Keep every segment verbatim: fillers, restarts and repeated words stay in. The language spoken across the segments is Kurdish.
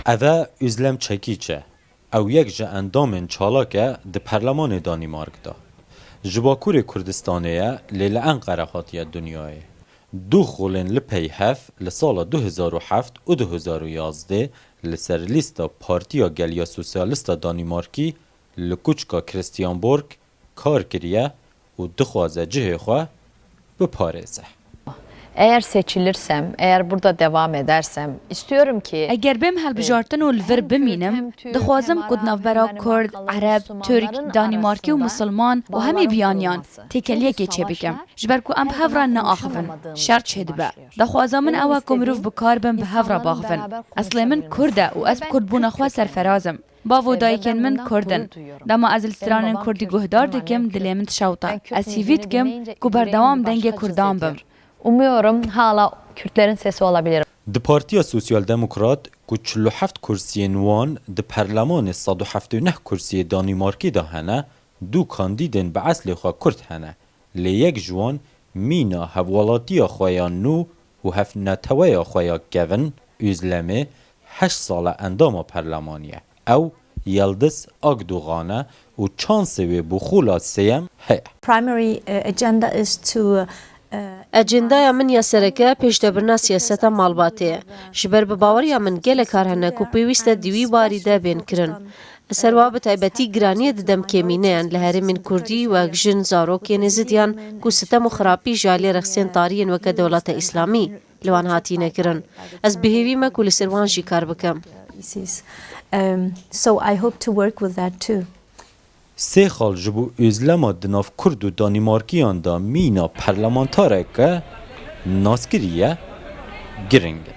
Eve Özlem Çekiç e. Ew yek ji endamên çalak e di Perlemanê Danîmark de. Ji Bakurê Kurdistanê ye, lê li Enqere hatiye dinyayê. Du xulên li pey hev li sala du hezar û heft û du hezar û yazdeh li ser lîsta Partiya Geliya Sosyalîsta Danîmarkî li kuçka Christianborg kar kiriye û dixwaze cihê xwe biparêze. Eğer seçilirsem, eğer burada devam edersem, istiyorum ki Eger bêm hilbijartin û li vir bimînim, dixwazim ku di navbera Kurd, Ereb, Tirk, Danîmarkî û Misilman û hemî biyaniyan têkeliyekê çêbikim. Ji ber ku em bi hev re naaxivin, şer çêdibe. Daxwaza min ew e ku mirov bi kar bin bi hev re baxivin. Eslê min Kurd e û ez bi Kurdbûna xwe serferaz im. Bav û dayikên min Kurd in. Dema ez li stranên Kurdî guhdar dikim, dilê min dişewite. Ez hîvî dikim ku berdewam dengê Kurdan bim. Umuyorum hala Kürtlerin sesi olabilirim. Di Partiya Sosyal Demokrat ku çil û heft kursiyên wan di Perlemanê sed û heftê û neh kursiyê Danîmarkî de hene, du kandîdên bi eslê xwe Kurd hene. Lê yek ji wan mîna hevwelatiya xwe ya nû û hevneteweya xwe ya kevin, Özlemê, heşt sal e endama perlemanî ye. Ew Yildiz Akdogan e û çansê wê bo xula sêyem heye. Primary, uh, agenda is to, uh, Ecendaya min ya sereke pêşdebirina siyaseta malbatê ye. Ji ber bi baweriya min gelek kar hene ku pêwîst e di wî barî de bên kirin. Li ser wa bi taybetî giraniyê didem kêmîneyan li herêmên Kurdî wek jin, zarok yên êzidiyan ku sitem û xirapî ji aliyê rexsên tarî yên weke dewleta Îslamî li wan hatîne kirin. Ez bi hêvî me ku li ser wan jî kar bikim. Um, so I hope to work with that too. Sê xal ji bo Özlema di nav Kurd û Danîmarkiyan de mîna parlamentareke naskirî ye, giring in.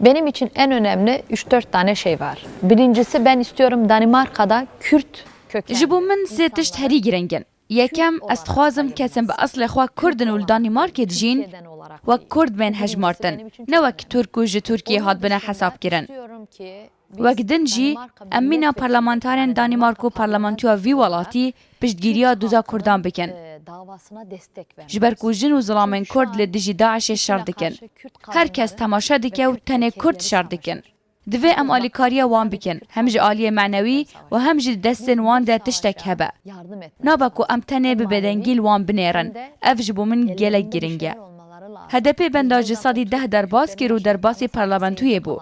Benim için en önemli üç dört tane şey var. Birincisi, ben istiyorum Danimarka'da Kürt kökenli Ji bo min sê tişt herî giring in. Yekem, ez dixwazim kesên bi eslê xwe Kurd in û li Danîmarkê dijîn, wek Kurd bên hejmartin, ne wek Tirk ku ji Tirkiyê hatibine hesabkirin. Wek din jî, em mîna parlamentarên Danîmark û parlamentoya vî welatî piştgiriya doza Kurdan bikin. Ji ber ku jin û zilamên Kurd li dijî DAIŞê şer dikin. Her kes temaşe dike û tenê Kurd şer dikin. Divê em alîkariya wan bikin, hem ji aliyê menewî û hem jî di destên wan de tiştek hebe. Nabe ku em tenê bi bedengî li wan binêrin. Ev ji bo min gelek giring e. H D P benda ji sedî deh derbas kir û derbasî parlamentoyê bû.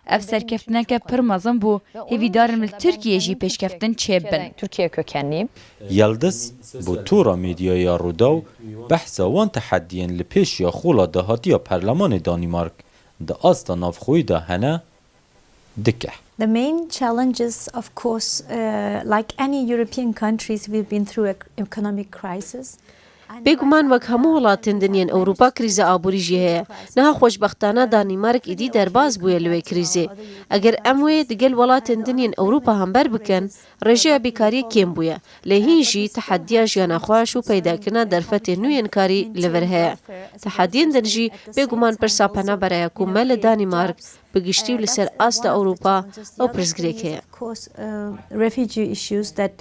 Ev serkeftineke pir mezin bû, hêvîdar im li Tirkiyê jî pêşkeftin çêbin. Türkiye kökenliyim. Yildiz bo Tora Medyaya Rûdaw behsa wan tehediyên li pêş ya xola dahatiya Perlemanê Danîmark di asta navxweyî de hene dike. The main challenges, of course, uh, like any European countries, we've been through an economic crisis. Bêguman wek hemû welatên din yên Ewropa krîza aborî jî heye. Niha xweşbextane Danîmark îdî derbas bûye li wê krîzê. Eger em wê digel welatên din yên Ewropa hember bikin, rêjeya bêkariyê kêm bûye. Lê hîn jî tehediya jiyana xweş û peydakirina derfetên nû yên karî li vir heye. Tehediyên din jî bêguman pirsa penaberê ye ku me li Danîmark bi giştî û li ser asta Ewropa ew pirsgirêk heye. Of course, uh, refugee issues that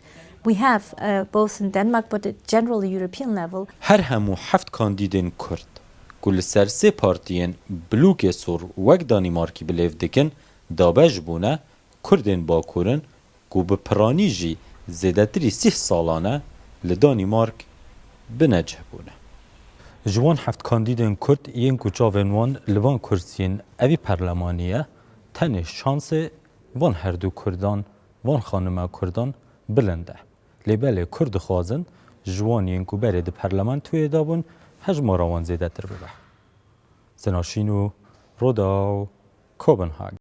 we have, uh, both in Denmark but at general European level. Her hemû heft kandîdên Kurd ku li ser sê partiyên Blokê Sor wek Danîmarkî bilêv dikin, dabe ji bûne Kurdên Bakur in ku bi piranî jî zêdetirî sîh salan e li Danîmark binecih bûne. Ji wan heft kandîdên Kurd yên ku çavên wan li van kursiyên evî perlemanî ye, tenê şansê van herdu Kurdan, van xanima Kurdan bilind e. Lê belê Kurd dixwazin ji wan yên ku berê di perlementoyê de bûn, hejmara wan zêdetir bibe. Sina Şîno, Rûdaw, Kopenhag.